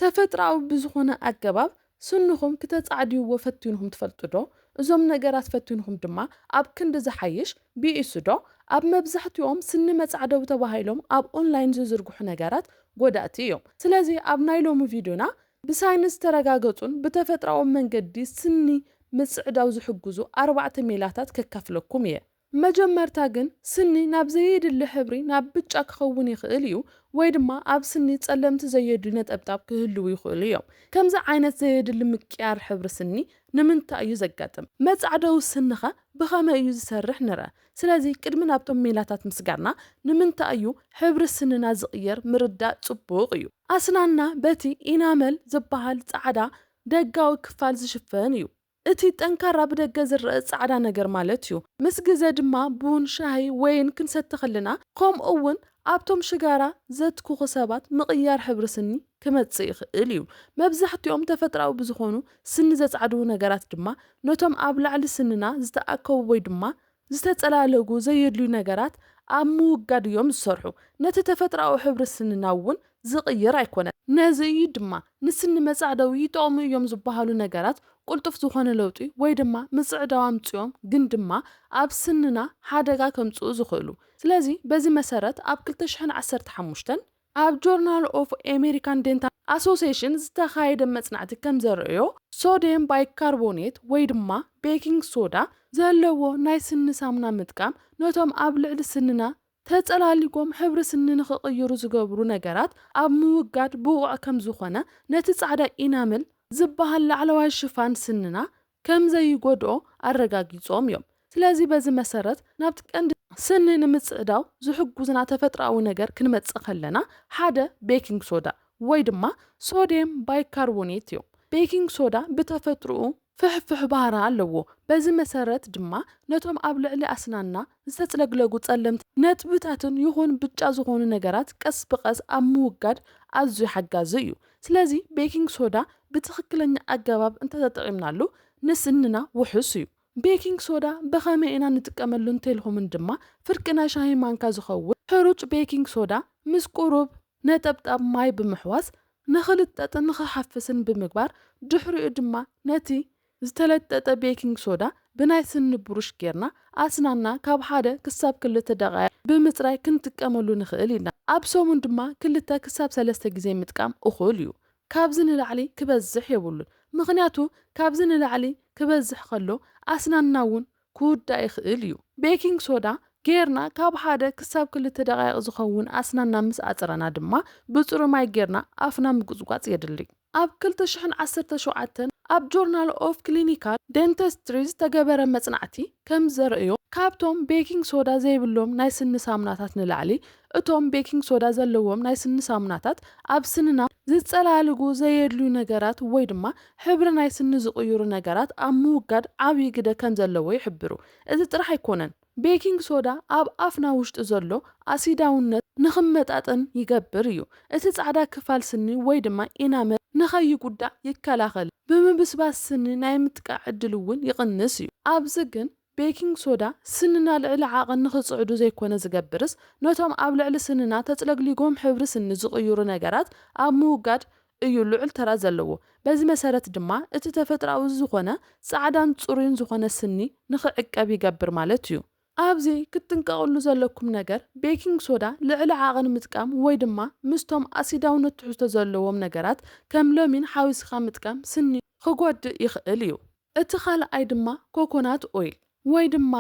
ተፈጥራዊ ብዝኾነ ኣገባብ ስንኹም ክተጻዕድይዎ ፈቲንኹም ትፈልጡ ዶ? እዞም ነገራት ፈቲንኹም ድማ ኣብ ክንዲ ዝሓይሽ ብኢሱ ዶ? ኣብ መብዛሕትኦም ስኒ መጻዕደዊ ተባሂሎም ኣብ ኦንላይን ዝዝርግሑ ነገራት ጎዳእቲ እዮም። ስለዚ ኣብ ናይ ሎሚ ቪድዮና ብሳይንስ ዝተረጋገጹን ብተፈጥራዊ መንገዲ ስኒ ምጽዕዳው ዝሕግዙ ኣርባዕተ ሜላታት ከካፍለኩም እየ። መጀመርታ ግን ስኒ ናብ ዘየድሊ ሕብሪ ናብ ብጫ ክኸውን ይኽእል እዩ፣ ወይ ድማ ኣብ ስኒ ጸለምቲ ዘየድሊ ነጠብጣብ ክህልዉ ይኽእሉ እዮም። ከምዚ ዓይነት ዘየድሊ ምቅያር ሕብሪ ስኒ ንምንታይ እዩ ዘጋጥም? መጻዕደዊ ስንኸ ብኸመይ እዩ ዝሰርሕ ንረ? ስለዚ ቅድሚ ናብቶም ሜላታት ምስጋርና ንምንታይ እዩ ሕብሪ ስንና ዝቕየር ምርዳእ ጽቡቕ እዩ። ኣስናና በቲ ኢናመል ዝበሃል ጻዕዳ ደጋዊ ክፋል ዝሽፈን እዩ። እቲ ጠንካራ ብደገ ዝረአ ጻዕዳ ነገር ማለት እዩ። ምስ ግዘ ድማ ቡን፣ ሻሂ፣ ወይን ክንሰቲ ከለና፣ ከምኡ እውን ኣብቶም ሽጋራ ዘትኩኹ ሰባት ምቕያር ሕብሪ ስኒ ክመጽእ ይኽእል እዩ። መብዛሕትኦም ተፈጥራዊ ብዝኾኑ ስኒ ዘጻዕድዉ ነገራት ድማ ነቶም ኣብ ላዕሊ ስንና ዝተኣከቡ ወይ ድማ ዝተጸላለጉ ዘየድልዩ ነገራት ኣብ ምውጋድ እዮም ዝሰርሑ። ነቲ ተፈጥራዊ ሕብሪ ስንና እውን ዝቕይር ኣይኮነን። ነዚ እዩ ድማ ንስኒ መጻዕደዊ ይጠቕሙ እዮም ዝበሃሉ ነገራት ቅልጡፍ ዝኾነ ለውጢ ወይ ድማ ምጽዕዳው ኣምጺኦም ግን ድማ ኣብ ስንና ሓደጋ ከምጽኡ ዝኽእሉ። ስለዚ በዚ መሰረት ኣብ ክልተ ሽሕን ዓሰርተ ሓሙሽተን ኣብ ጆርናል ኦፍ ኤሜሪካን ዴንታል ኣሶሲሽን ዝተኻየደ መጽናዕቲ ከም ዘርእዮ ሶድየም ባይካርቦኔት ወይ ድማ ቤኪንግ ሶዳ ዘለዎ ናይ ስኒ ሳሙና ምጥቃም ነቶም ኣብ ልዕሊ ስንና ተጸላሊጎም ሕብሪ ስኒ ንኽቕይሩ ዝገብሩ ነገራት ኣብ ምውጋድ ብቑዕ ከም ዝኾነ ነቲ ጻዕዳ ኢናምል ዝበሃል ላዕለዋይ ሽፋን ስንና ከም ዘይጎድኦ ኣረጋጊጾም እዮም። ስለዚ በዚ መሰረት ናብቲ ቀንዲ ስኒ ንምጽዕዳው ዝሕጉዝና ተፈጥራዊ ነገር ክንመጽእ ከለና ሓደ ቤኪንግ ሶዳ ወይ ድማ ሶድየም ባይካርቦኔት እዮም። ቤኪንግ ሶዳ ብተፈጥሮኡ ፍሕፍሕ ባህሪ ኣለዎ። በዚ መሰረት ድማ ነቶም ኣብ ልዕሊ ኣስናንና ዝተጽለግለጉ ጸለምቲ ነጥብታትን ይኹን ብጫ ዝኾኑ ነገራት ቀስ ብቐስ ኣብ ምውጋድ ኣዝዩ ሓጋዚ እዩ። ስለዚ ቤኪንግ ሶዳ ብትኽክለኛ ኣገባብ እንተተጠቒምናሉ ንስንና ውሑስ እዩ። ቤኪንግ ሶዳ ብኸመይ ኢና ንጥቀመሉ እንተልኹምን ድማ ፍርቂ ናይ ሻሂ ማንካ ዝኸውን ሕሩጭ ቤኪንግ ሶዳ ምስ ቁሩብ ነጠብጣብ ማይ ብምሕዋስ ንኽልጠጥን ንኽሓፍስን ብምግባር ድሕሪኡ ድማ ነቲ ዝተለጠጠ ቤኪንግ ሶዳ ብናይ ስኒ ብሩሽ ጌርና ኣስናንና ካብ ሓደ ክሳብ ክልተ ደቓይቕ ብምጽራይ ክንጥቀመሉ ንኽእል ኢና። ኣብ ሰሙን ድማ ክልተ ክሳብ ሰለስተ ግዜ ምጥቃም እኹል እዩ። ካብዚ ንላዕሊ ክበዝሕ የብሉን። ምኽንያቱ ካብዚ ንላዕሊ ክበዝሕ ከሎ ኣስናንና እውን ክውዳእ ይኽእል እዩ። ቤኪንግ ሶዳ ጌርና ካብ ሓደ ክሳብ ክልተ ደቓይቕ ዝኸውን ኣስናንና ምስ ኣጽረና ድማ ብጽሩ ማይ ጌርና ኣፍና ምጉጽጓጽ የድሊ። ኣብ ክልተ ሽሕን ዓሰርተ ሸውዓተን ኣብ ጆርናል ኦፍ ክሊኒካል ደንተስትሪ ዝተገበረ መጽናዕቲ ከም ዘርእዮ ካብቶም ቤኪንግ ሶዳ ዘይብሎም ናይ ስኒ ሳሙናታት ንላዕሊ እቶም ቤኪንግ ሶዳ ዘለዎም ናይ ስኒ ሳሙናታት ኣብ ስንና ዝጸላልጉ ዘየድልዩ ነገራት ወይ ድማ ሕብሪ ናይ ስኒ ዝቕይሩ ነገራት ኣብ ምውጋድ ዓብዪ ግደ ከም ዘለዎ ይሕብሩ። እዚ ጥራሕ ኣይኮነን። ቤኪንግ ሶዳ ኣብ ኣፍና ውሽጢ ዘሎ ኣሲዳውነት ንኽመጣጠን ይገብር እዩ። እቲ ጻዕዳ ክፋል ስኒ ወይ ድማ ኢናመል ንኸይጉዳእ ይከላኸል። ብምብስባስ ስኒ ናይ ምጥቃዕ ዕድል እውን ይቕንስ እዩ። ኣብዚ ግን ቤኪንግ ሶዳ ስንና ልዕሊ ዓቐን ንኽጽዕዱ ዘይኮነ ዝገብርስ ነቶም ኣብ ልዕሊ ስንና ተጽለግሊጎም ሕብሪ ስኒ ዝቕይሩ ነገራት ኣብ ምውጋድ እዩ ልዑል ተራ ዘለዎ። በዚ መሰረት ድማ እቲ ተፈጥራዊ ዝኾነ ጻዕዳን ጽሩይን ዝኾነ ስኒ ንኽዕቀብ ይገብር ማለት እዩ። ኣብዚ ክትጥንቀቕሉ ዘለኩም ነገር ቤኪንግ ሶዳ ልዕሊ ዓቐን ምጥቃም ወይ ድማ ምስቶም ኣሲዳውነት ትሕዝቶ ዘለዎም ነገራት ከም ሎሚን ሓዊስኻ ምጥቃም ስኒ ክጎድእ ይኽእል እዩ። እቲ ካልኣይ ድማ ኮኮናት ኦይል ወይ ድማ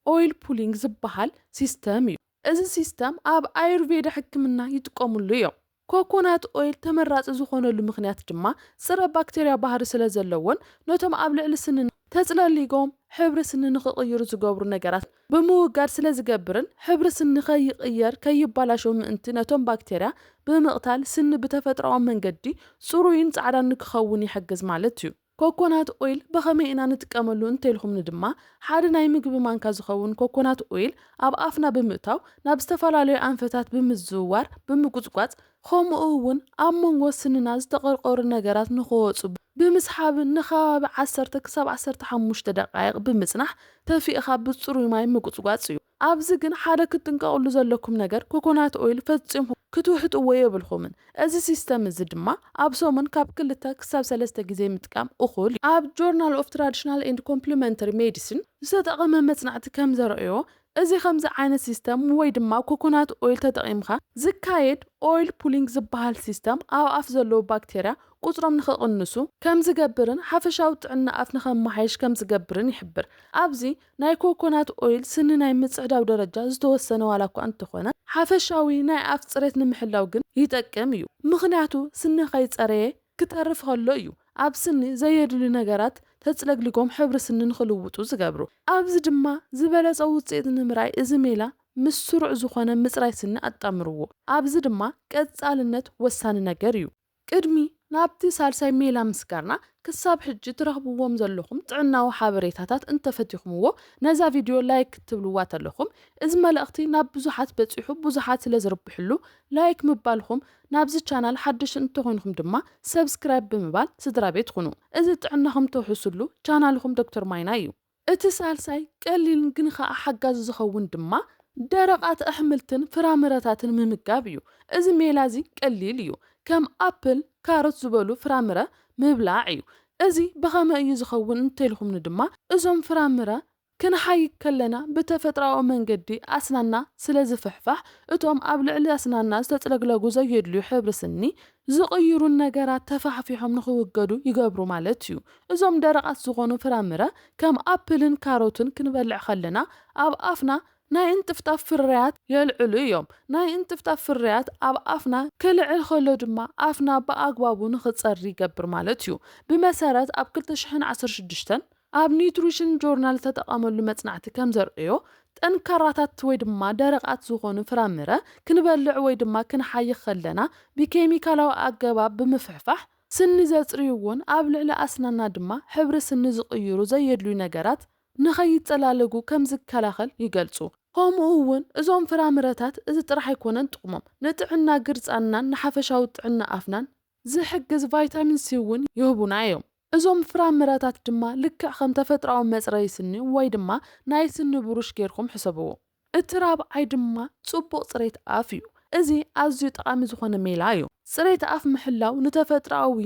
ኦይል ፑሊንግ ዝበሃል ሲስተም እዩ። እዚ ሲስተም ኣብ ኣዩርቬዳ ሕክምና ይጥቀምሉ እዮም። ኮኮናት ኦይል ተመራጺ ዝኾነሉ ምኽንያት ድማ ጽረ ባክቴርያ ባህሪ ስለ ዘለዎን ነቶም ኣብ ልዕሊ ስንና ተጽለሊጎም ሕብሪ ስኒ ንኽቕይሩ ዝገብሩ ነገራት ብምውጋድ ስለ ዝገብርን ሕብሪ ስኒ ከይቕየር ከይባላሸው ምእንቲ ነቶም ባክቴርያ ብምቕታል ስኒ ብተፈጥሮኣዊ መንገዲ ጽሩይን ጻዕዳን ንክኸውን ይሕግዝ ማለት እዩ። ኮኮናት ኦይል ብኸመይ ኢና ንጥቀመሉ እንተልኩምኒ ድማ ሓደ ናይ ምግቢ ማንካ ዝኸውን ኮኮናት ኦይል ኣብ ኣፍና ብምእታው ናብ ዝተፈላለዩ ኣንፈታት ብምዝውዋር ብምጉጽጓጽ ከምኡ እውን ኣብ መንጎ ስንና ዝተቐርቀሩ ነገራት ንኽወፁ ብምስሓብን ንከባቢ ዓሰርተ ክሳብ ዓሰርተ ሓሙሽተ ደቃይቕ ብምጽናሕ ተፊእኻ ብጽሩይ ማይ ምጉጽጓጽ እዩ። ኣብዚ ግን ሓደ ክትጥንቀቕሉ ዘለኩም ነገር፣ ኮኮናት ኦይል ፈጺምኩም ክትውሕጥዎ የብልኩምን። እዚ ሲስተም እዚ ድማ ኣብ ሰሙን ካብ ክልተ ክሳብ ሰለስተ ግዜ ምጥቃም እኹል እዩ። ኣብ ጆርናል ኦፍ ትራዲሽናል ኤንድ ኮምፕሊመንተሪ ሜዲሲን ዝተጠቐመ መጽናዕቲ ከም ዘርእዮ፣ እዚ ከምዚ ዓይነት ሲስተም ወይ ድማ ኮኮናት ኦይል ተጠቒምካ ዝካየድ ኦይል ፑሊንግ ዝበሃል ሲስተም ኣብ ኣፍ ዘለዉ ባክቴርያ ቁጽሮም ንኽቕንሱ ከም ዝገብርን ሓፈሻዊ ጥዕና ኣፍ ንኸመሓየሽ ከም ዝገብርን ይሕብር። ኣብዚ ናይ ኮኮናት ኦይል ስኒ ናይ ምጽዕዳው ደረጃ ዝተወሰነ ዋላ እኳ እንተኾነ፣ ሓፈሻዊ ናይ ኣፍ ጽሬት ንምሕላው ግን ይጠቅም እዩ። ምኽንያቱ ስኒ ከይጸረየ ክተርፍ ከሎ እዩ ኣብ ስኒ ዘየድልዩ ነገራት ተጽለግሊጎም ሕብሪ ስኒ ንኽልውጡ ዝገብሩ። ኣብዚ ድማ ዝበለጸ ውጽኢት ንምርኣይ እዚ ሜላ ምስ ስሩዕ ዝኾነ ምጽራይ ስኒ ኣጣምርዎ። ኣብዚ ድማ ቀጻልነት ወሳኒ ነገር እዩ። ቅድሚ ናብቲ ሳልሳይ ሜላ ምስጋርና፣ ክሳብ ሕጂ ትረኽብዎም ዘለኹም ጥዕናዊ ሓበሬታታት እንተፈቲኹምዎ፣ ነዛ ቪድዮ ላይክ ክትብልዋ ተለኹም፣ እዚ መልእኽቲ ናብ ብዙሓት በጺሑ ብዙሓት ስለ ዝርብሕሉ፣ ላይክ ምባልኹም፣ ናብዚ ቻናል ሓድሽ እንተኾይንኩም ድማ ሰብስክራይብ ብምባል ስድራ ቤት ኩኑ። እዚ ጥዕናኹም ተውሕስሉ ቻናልኹም ዶክተር ማይና እዩ። እቲ ሳልሳይ ቀሊልን ግን ኸኣ ሓጋዚ ዝኸውን ድማ ደረቓት ኣሕምልትን ፍራምረታትን ምምጋብ እዩ። እዚ ሜላ እዚ ቀሊል እዩ። ከም ኣፕል፣ ካሮት ዝበሉ ፍራምረ ምብላዕ እዩ። እዚ ብኸመይ እዩ ዝኸውን እንተልኩምኒ ድማ፣ እዞም ፍራምረ ክንሓይግ ከለና ብተፈጥሮኣዊ መንገዲ ኣስናና ስለ ዝፍሕፋሕ፣ እቶም ኣብ ልዕሊ ኣስናና ዝተጽለግለጉ ዘየድልዩ ሕብሪ ስኒ ዝቕይሩን ነገራት ተፋሕፊሖም ንኽውገዱ ይገብሩ ማለት እዩ። እዞም ደረቓት ዝኾኑ ፍራምረ ከም ኣፕልን ካሮትን ክንበልዕ ከለና ኣብ ኣፍና ናይ እንጥፍጣፍ ፍርያት የልዕሉ እዮም። ናይ እንጥፍጣፍ ፍርያት ኣብ ኣፍና ክልዕል ከሎ ድማ ኣፍና ብኣግባቡ ንኽጸሪ ይገብር ማለት እዩ። ብመሰረት ኣብ ክልተ ሽሕን ዓሰርተ ሽዱሽተን ኣብ ኒውትሪሽን ጆርናል ዝተጠቐመሉ መጽናዕቲ ከም ዘርእዮ፣ ጠንካራታት ወይ ድማ ደረቓት ዝኾኑ ፍራምረ ክንበልዕ ወይ ድማ ክንሓይኽ ከለና ብኬሚካላዊ ኣገባብ ብምፍሕፋሕ ስኒ ዘጽርይዎን ኣብ ልዕሊ ኣስናና ድማ ሕብሪ ስኒ ዝቕይሩ ዘየድልዩ ነገራት ንኸይጸላለጉ ከም ዝከላኸል ይገልጹ። ከምኡ እውን እዞም ፍራምረታት እዚ ጥራሕ ኣይኮነን ጥቕሞም፣ ንጥዕና ግርጻናን ንሓፈሻዊ ጥዕና ኣፍናን ዝሕግዝ ቫይታሚን ሲ እውን ይህቡና እዮም። እዞም ፍራምረታት ድማ ልክዕ ከም ተፈጥሮኣዊ መጽረዪ ስኒ ወይ ድማ ናይ ስኒ ብሩሽ ጌርኩም ሕሰብዎ። እቲ ራብዓይ ድማ ጽቡቕ ጽሬት ኣፍ እዩ። እዚ ኣዝዩ ጠቓሚ ዝኾነ ሜላ እዩ። ጽሬት ኣፍ ምሕላው ንተፈጥሮኣዊ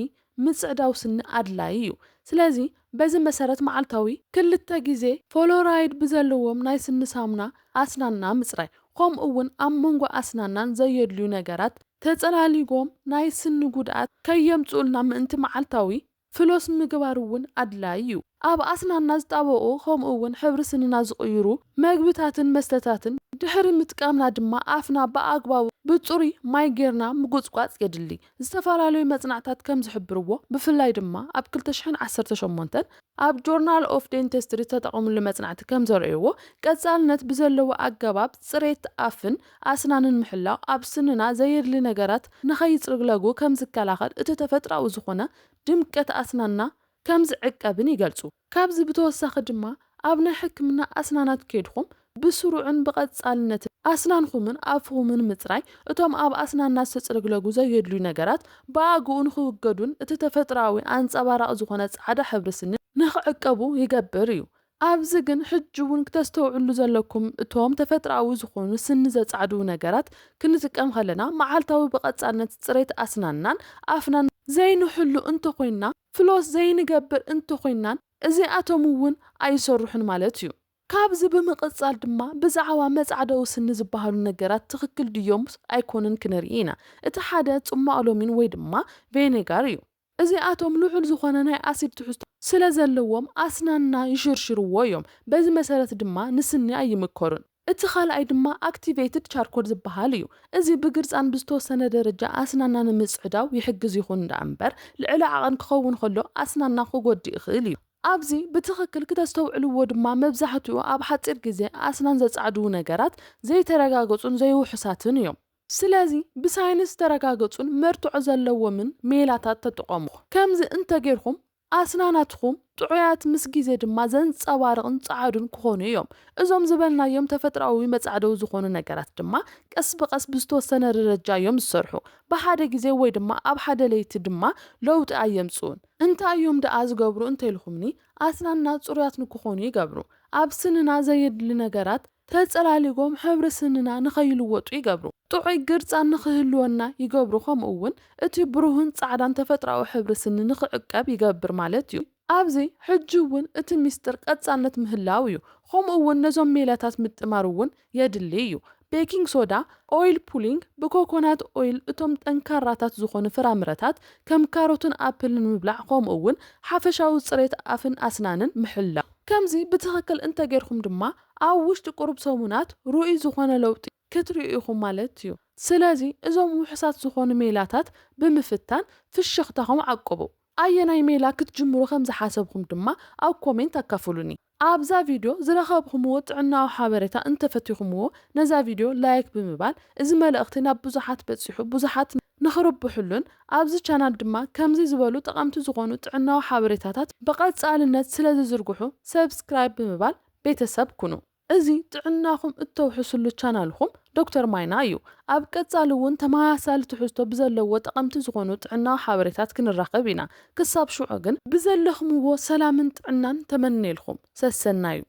ምጽዕዳው ስኒ ኣድላዪ እዩ። ስለዚ በዚ መሰረት መዓልታዊ ክልተ ግዜ ፍሎራይድ ብዘለዎም ናይ ስኒ ሳሙና ኣስናና ምጽራይ፣ ከምኡ እውን ኣብ መንጎ ኣስናናን ዘየድልዩ ነገራት ተጸላሊጎም ናይ ስኒ ጉድኣት ከየምጽኡልና ምእንቲ መዓልታዊ ፍሎስ ምግባር እውን ኣድላዪ እዩ። ኣብ ኣስናና ዝጣበቑ ከምኡ እውን ሕብሪ ስንና ዝቕይሩ መግብታትን መስተታትን ድሕሪ ምጥቃምና ድማ ኣፍና ብኣግባቡ ብጽሩይ ማይ ጌርና ምጉጽጓጽ የድሊ። ዝተፈላለዩ መጽናዕታት ከም ዝሕብርዎ፣ ብፍላይ ድማ ኣብ ክልተ ሽሕን ዓሰርተ ሸሞንተን ኣብ ጆርናል ኦፍ ዴንቲስትሪ ዝተጠቐምሉ መጽናዕቲ ከም ዘርእይዎ፣ ቀጻልነት ብዘለዎ ኣገባብ ጽሬት ኣፍን ኣስናንን ምሕላው ኣብ ስንና ዘየድሊ ነገራት ንኸይጽርግለጉ ከም ዝከላኸል፣ እቲ ተፈጥሮኣዊ ዝኾነ ድምቀት ኣስናንና ከም ዝዕቀብን ይገልጹ። ካብዚ ብተወሳኺ ድማ ኣብ ናይ ሕክምና ኣስናናት ከይድኹም ብስሩዕን ብቐጻልነትን ኣስናንኹምን ኣፍኹምን ምጽራይ፣ እቶም ኣብ ኣስናንና ዝተጽረግለጉ ዘየድልዩ ነገራት ብኣግኡ ንኽውገዱን እቲ ተፈጥሮኣዊ ኣንጸባራቒ ዝኾነ ጻዕዳ ሕብሪ ስኒ ንኽዕቀቡ ይገብር እዩ። ኣብዚ ግን ሕጂ እውን ክተስተውዕሉ ዘለኩም፣ እቶም ተፈጥሮኣዊ ዝኾኑ ስኒ ዘጻዕድዉ ነገራት ክንጥቀም ከለና፣ መዓልታዊ ብቐጻልነት ጽሬት ኣስናንናን ኣፍናን ዘይንሕሉ እንተኾይንና፣ ፍሎስ ዘይንገብር እንተኾይንናን፣ እዚኣቶም እውን ኣይሰርሑን ማለት እዩ። ካብዚ ብምቕጻል ድማ ብዛዕባ መጻዕደዊ ስኒ ዝበሃሉ ነገራት ትኽክል ድዮምስ ኣይኮኑን ክንርኢ ኢና። እቲ ሓደ ጽማቕ ሎሚን ወይ ድማ ቬኔጋር እዩ። እዚኣቶም ልዑል ዝኾነ ናይ ኣሲድ ትሕዝቶ ስለ ዘለዎም ኣስናንና ይሽርሽርዎ እዮም። በዚ መሰረት ድማ ንስኒ ኣይምከሩን። እቲ ካልኣይ ድማ ኣክቲቬትድ ቻርኮል ዝበሃል እዩ። እዚ ብግርጻን ብዝተወሰነ ደረጃ ኣስናንና ንምጽዕዳው ይሕግዝ ይኹን ደኣ እምበር፣ ልዕሊ ዓቐን ክኸውን ከሎ ኣስናንና ክጎድእ ይኽእል እዩ። ኣብዚ ብትኽክል ክተስተውዕልዎ ድማ፣ መብዛሕትኡ ኣብ ሓጺር ግዜ ኣስናን ዘጻዕድዉ ነገራት ዘይተረጋገጹን ዘይውሑሳትን እዮም። ስለዚ ብሳይንስ ዝተረጋገጹን መርትዖ ዘለዎምን ሜላታት ተጠቐሙ። ከምዚ እንተጌርኩም ኣስናናትኩም ጥዑያት፣ ምስ ግዜ ድማ ዘንጸባርቕን ጸዓዱን ክኾኑ እዮም። እዞም ዝበልናዮም ተፈጥሮኣዊ መጻዕደዊ ዝኾኑ ነገራት ድማ ቀስ ብቐስ ብዝተወሰነ ደረጃ እዮም ዝሰርሑ። ብሓደ ግዜ ወይ ድማ ኣብ ሓደ ለይቲ ድማ ለውጢ ኣየምጽኡን። እንታይ እዮም ደኣ ዝገብሩ እንተኢልኩምኒ፣ ኣስናንና ጽሩያት ንክኾኑ ይገብሩ። ኣብ ስንና ዘየድሊ ነገራት ተጸላሊጎም ሕብሪ ስንና ንኸይልወጡ ይገብሩ። ጥዑይ ግርጻን ንኽህልወና ይገብሩ። ከምኡ እውን እቲ ብሩህን ጻዕዳን ተፈጥሮኣዊ ሕብሪ ስኒ ንኽዕቀብ ይገብር ማለት እዩ። ኣብዚ ሕጂ እውን እቲ ሚስጥር ቀጻልነት ምህላው እዩ። ከምኡ እውን ነዞም ሜላታት ምጥማር እውን የድሊ እዩ። ቤኪንግ ሶዳ፣ ኦይል ፑሊንግ፣ ብኮኮናት ኦይል እቶም ጠንካራታት ዝኾኑ ፍራምረታት ከም ካሮትን ኣፕልን ምብላዕ፣ ከምኡ እውን ሓፈሻዊ ጽሬት ኣፍን ኣስናንን ምሕላው። ከምዚ ብትኽክል እንተጌርኩም ድማ ኣብ ውሽጢ ቁሩብ ሰሙናት ርኡይ ዝኾነ ለውጢ ክትርእዩ ኢኹም ማለት እዩ። ስለዚ እዞም ውሑሳት ዝኾኑ ሜላታት ብምፍታን ፍሽኽታኹም ዓቅቡ። ኣየናይ ሜላ ክትጅምሩ ከም ዝሓሰብኩም ድማ ኣብ ኮሜንት ኣካፍሉኒ። ኣብዛ ቪድዮ ዝረኸብኩምዎ ጥዕናዊ ሓበሬታ እንተፈቲኹምዎ፣ ነዛ ቪድዮ ላይክ ብምባል እዚ መልእኽቲ ናብ ብዙሓት በጺሑ ብዙሓት ንኽርብሕሉን ኣብዚ ቻናል ድማ ከምዚ ዝበሉ ጠቐምቲ ዝኾኑ ጥዕናዊ ሓበሬታታት ብቐጻልነት ስለ ዝዝርግሑ ሰብስክራይብ ብምባል ቤተሰብ ኩኑ። እዚ ጥዕናኹም እተውሕስሉ ቻናልኹም ዶክተር ማይና እዩ። ኣብ ቀጻሊ እውን ተመሳሳሊ ትሕዝቶ ብዘለዎ ጠቐምቲ ዝኾኑ ጥዕናዊ ሓበሬታት ክንራኸብ ኢና። ክሳብ ሽዑ ግን ብዘለኽምዎ ሰላምን ጥዕናን ተመኔልኩም። ሰሰናዩ።